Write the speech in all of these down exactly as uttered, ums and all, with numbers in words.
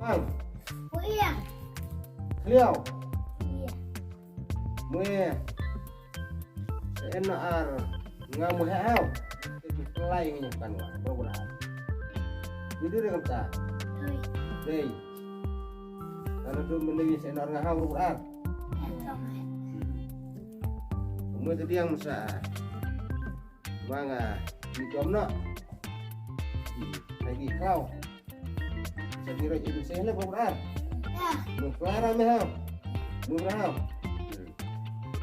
Ang. Uya. Kliau. Iya. Mue. Sa en ar nga mue hau. Te ki pelai ngi kan wa. Bro bro. Ni dei kam ta. Dei. Dei. Kalau tu mending sa en ar nga hau bro bro. Mue te diang masa. Manga di dom no. Lagi kau. Sa di roi in sen le bro bro. Mu klara me hau. Mu bro hau.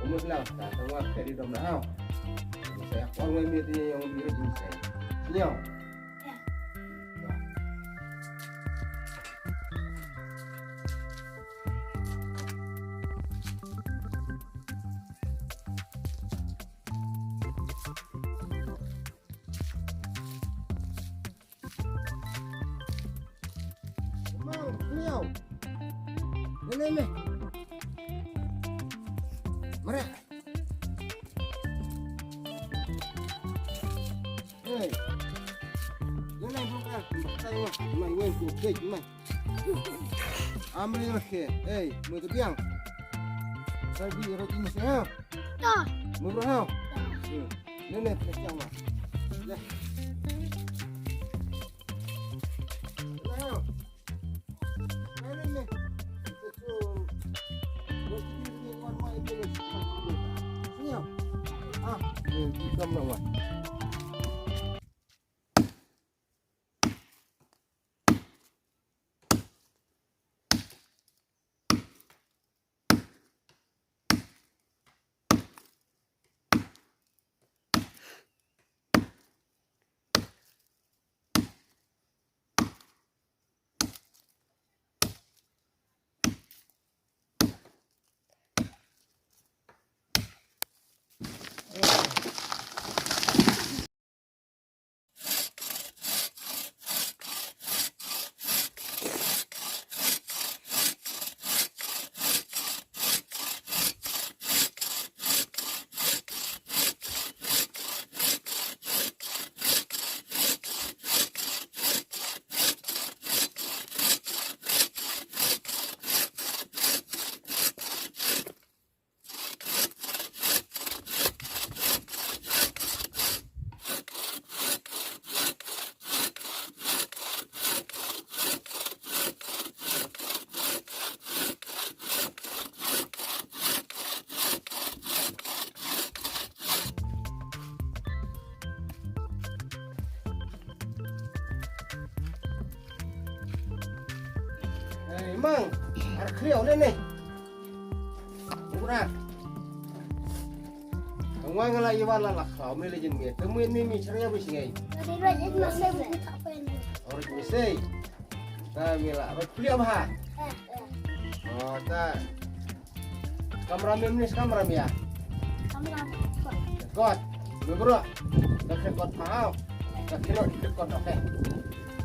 Mu sla ta ta wa ke di dom no hau. Sa ya kon wa me di yang di roi in sen. Senyum. Mang, Miau. Nene me. Mare. Hey. Nene buka. Tayo. Mai wen ku kek mai. Amri rahe. Hey, mu tu biang. Sai bi rot ini sih. To. Mu bro. Nene, nene, nene. Hey, mang, ar kliau le ne. Ura. Ngwa ngala iwa la la khlaw me le jin me. Te me ni mi chria bi singai. Ora jin me sei. Ta me la ro kliau ha. Oh, ta. Kamera me ni kamera me ya. Kamera. God. Me bro. Ta ke god ha. Ta ke god, ke god, okay.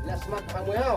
La smat ha mo ya.